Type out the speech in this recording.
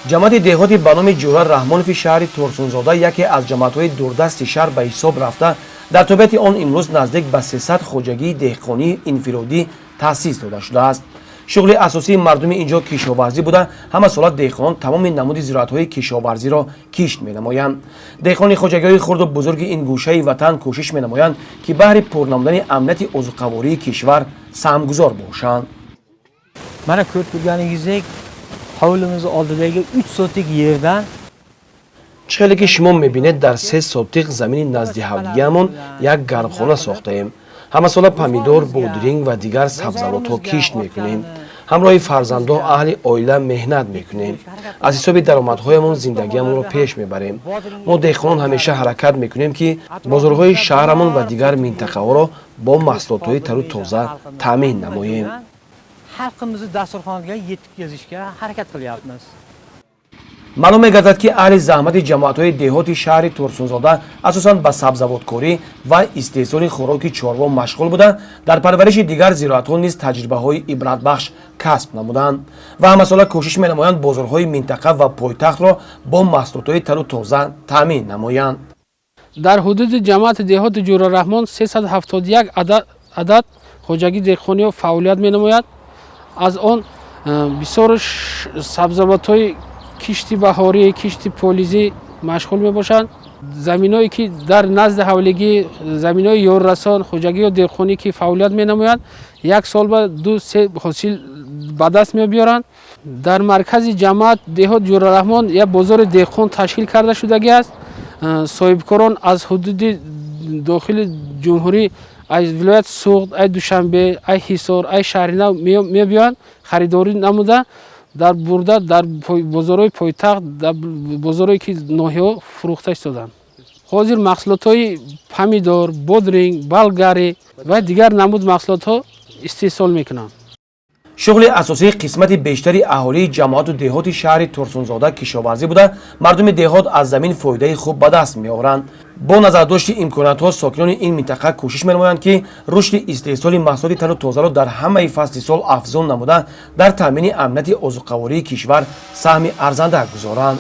Ҷамоати деҳоти ба номи Ҷӯра Раҳмонови шаҳри Турсунзода яке аз ҷамоатҳои дурдасти шаҳр ба ҳисоб рафта, дар тобеати он имрӯз наздик ба 300 хоҷагии деҳқонии инфиродӣ таъсис дода шудааст. Шуғли асосии мардуми ин ҷо кишоварзӣ буда, ҳамасола деҳқонон тамоми намуди зироатҳои кишоварзиро кишт менамоянд. Деҳқони хоҷагиҳои хурду бузурги ин гӯшаи ватан кӯшиш менамоянд, ки баҳри пур намудани амнияти озуқавории кишвар саҳмгузор бошанд. Mana, ko'rib turganingizdek, hovlimiz oldidagi 3 sotik yerdan Чӣ хеле ки шумо мебинед, дар 3 сотиқ замини назди ҳавлиямон як гармхона сохтаем. Ҳамасола помидор, бодринг ва дигар сабзавотҳо кишт мекунем. Ҳамроҳи фарзандо, аҳли оила меҳнат мекунем. Аз ҳисоби даромадҳоямон зиндагиамонро пеш мебарем. Мо, деҳқонон, ҳамеша ҳаракат мекунем, ки бозорҳои шаҳрамон ва дигар минтақаҳоро бо маҳсулотҳои тару тоза таъмин намоем. Xalqimizni dasturxoniga yetkazishga harakat qilyapmiz. Маълум мегардад, ки аҳли заҳмати ҷамоатҳои деҳоти шаҳри Турсунзода асосан ба сабзавоткорӣ ва истеҳсоли хӯроки чорво машғул буда, дар парвариши дигар зироатҳо низ таҷрибаҳои ибратбахш касб намуданд ва ҳамасола кӯшиш менамоянд бозорҳои минтақа ва пойтахтро бо маҳсулотҳои тару тоза таъмин намоянд. Дар ҳудуди ҷамоати деҳоти Ҷӯрараҳмон 371 адад хоҷагии деҳқониҳо фаъолият менамояд. Аз он бисёр сабзавотҳои кишти баҳорӣ, кишти полизӣ машғул мебошанд. Заминое ки дар назди ҳавлигӣ, заминои ёррасон, хоҷагиҳо деҳқонӣ ки фаъолият менамоянд, як сол ба ду се ҳосил ба даст мебиёранд. Дар маркази ҷамоат деҳот Ҷӯрараҳмон як бозори деҳқон ташкил карда шудагӣ аст. Соҳибкорон аз ҳудуди дохили ҷумҳурӣ, аз вилояти Суғд, ай Душанбе, ай Ҳисор, ай Шаҳринав мебиёянд, харидорӣ намуда, дар бурда дар бозорҳои пойтахт, дар бозорҳое ки ноҳияҳо фурӯхта истоданд. Ҳозир маҳсулотҳои помидор, бодринг, болгарӣ ва дигар намуд маҳсулотҳо истеҳсол мекунанд. Шуғли асосии қисмати бештари аҳолии ҷамоату деҳоти шаҳри Турсунзода кишоварзӣ буда, мардуми деҳот аз замин фоидаи хуб ба даст меоранд. Бо назардошти имкониятҳо, сокинони ин минтақа кӯшиш менамоянд, ки рушди истеҳсоли маҳсулоти тару тозаро дар ҳамаи фасли сол афзун намуда, дар таъмини амнияти озуқавории кишвар саҳми арзанда гузоранд.